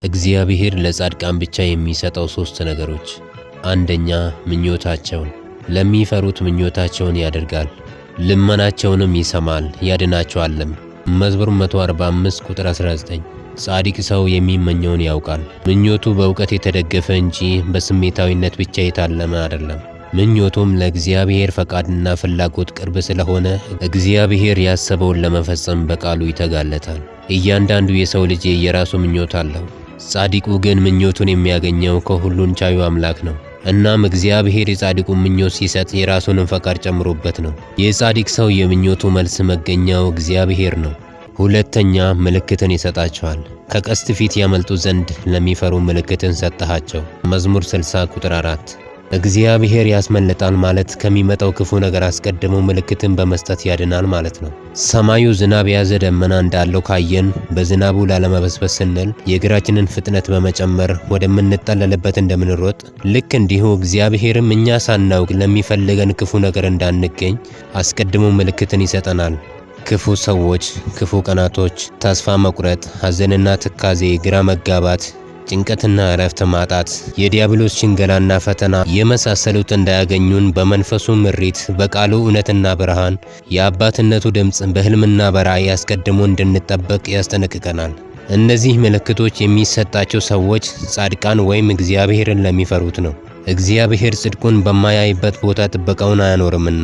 እግዚአብሔር ለጻድቃን ብቻ የሚሰጠው ሦስት ነገሮች። አንደኛ፣ ምኞታቸውን። ለሚፈሩት ምኞታቸውን ያደርጋል፣ ልመናቸውንም ይሰማል ያድናቸዋልም። መዝሙር 145 ቁጥር 19። ጻድቅ ሰው የሚመኘውን ያውቃል። ምኞቱ በእውቀት የተደገፈ እንጂ በስሜታዊነት ብቻ የታለመ አይደለም። ምኞቱም ለእግዚአብሔር ፈቃድና ፍላጎት ቅርብ ስለሆነ እግዚአብሔር ያሰበውን ለመፈጸም በቃሉ ይተጋለታል። እያንዳንዱ የሰው ልጅ የራሱ ምኞት አለው። ጻድቁ ግን ምኞቱን የሚያገኘው ከሁሉን ቻዩ አምላክ ነው። እናም እግዚአብሔር የጻድቁን ምኞት ሲሰጥ የራሱንም ፈቃድ ጨምሮበት ነው። የጻድቅ ሰው የምኞቱ መልስ መገኛው እግዚአብሔር ነው። ሁለተኛ፣ ምልክትን ይሰጣቸዋል። ከቀስት ፊት ያመልጡ ዘንድ ለሚፈሩ ምልክትን ሰጠሃቸው። መዝሙር 60 ቁጥር 4። እግዚአብሔር ያስመልጣል ማለት ከሚመጣው ክፉ ነገር አስቀድሞ ምልክትን በመስጠት ያድናል ማለት ነው። ሰማዩ ዝናብ የያዘ ደመና እንዳለው ካየን በዝናቡ ላለመበስበስ ስንል የእግራችንን ፍጥነት በመጨመር ወደምንጠለልበት እንደምንሮጥ፣ ልክ እንዲሁ እግዚአብሔርም እኛ ሳናውቅ ለሚፈልገን ክፉ ነገር እንዳንገኝ አስቀድሞ ምልክትን ይሰጠናል። ክፉ ሰዎች፣ ክፉ ቀናቶች፣ ተስፋ መቁረጥ፣ ሐዘንና ትካዜ፣ ግራ መጋባት፣ ጭንቀትና እረፍት ማጣት፣ የዲያብሎስ ሽንገላና ፈተና የመሳሰሉት እንዳያገኙን በመንፈሱ ምሪት፣ በቃሉ እውነትና ብርሃን፣ የአባትነቱ ድምፅ በሕልምና በራእይ አስቀድሞ እንድንጠበቅ ያስጠነቅቀናል። እነዚህ ምልክቶች የሚሰጣቸው ሰዎች ጻድቃን ወይም እግዚአብሔርን ለሚፈሩት ነው። እግዚአብሔር ጽድቁን በማያይበት ቦታ ጥበቃውን አያኖርምና።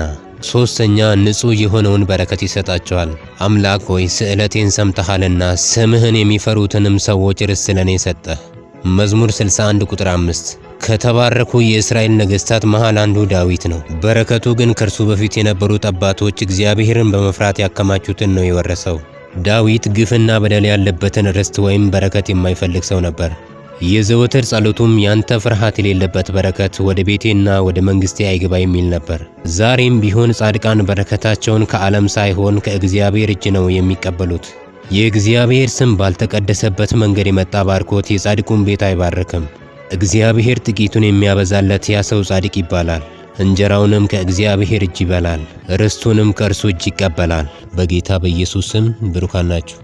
ሦስተኛ፣ ንጹሕ የሆነውን በረከት ይሰጣቸዋል። አምላክ ሆይ፣ ስእለቴን ሰምተሃልና ስምህን የሚፈሩትንም ሰዎች ርስት ለእኔ ሰጠህ። መዝሙር 61 ቁጥር 5። ከተባረኩ የእስራኤል ነገሥታት መሃል አንዱ ዳዊት ነው። በረከቱ ግን ከእርሱ በፊት የነበሩት አባቶች እግዚአብሔርን በመፍራት ያከማቹትን ነው የወረሰው። ዳዊት ግፍና በደል ያለበትን ርስት ወይም በረከት የማይፈልግ ሰው ነበር። የዘወትር ጸሎቱም ያንተ ፍርሃት የሌለበት በረከት ወደ ቤቴና ወደ መንግሥቴ አይግባ የሚል ነበር። ዛሬም ቢሆን ጻድቃን በረከታቸውን ከዓለም ሳይሆን ከእግዚአብሔር እጅ ነው የሚቀበሉት። የእግዚአብሔር ስም ባልተቀደሰበት መንገድ የመጣ ባርኮት የጻድቁን ቤት አይባርክም። እግዚአብሔር ጥቂቱን የሚያበዛለት ያ ሰው ጻድቅ ይባላል። እንጀራውንም ከእግዚአብሔር እጅ ይበላል፣ ርስቱንም ከእርሱ እጅ ይቀበላል። በጌታ በኢየሱስ ስም ብሩካን ናችሁ።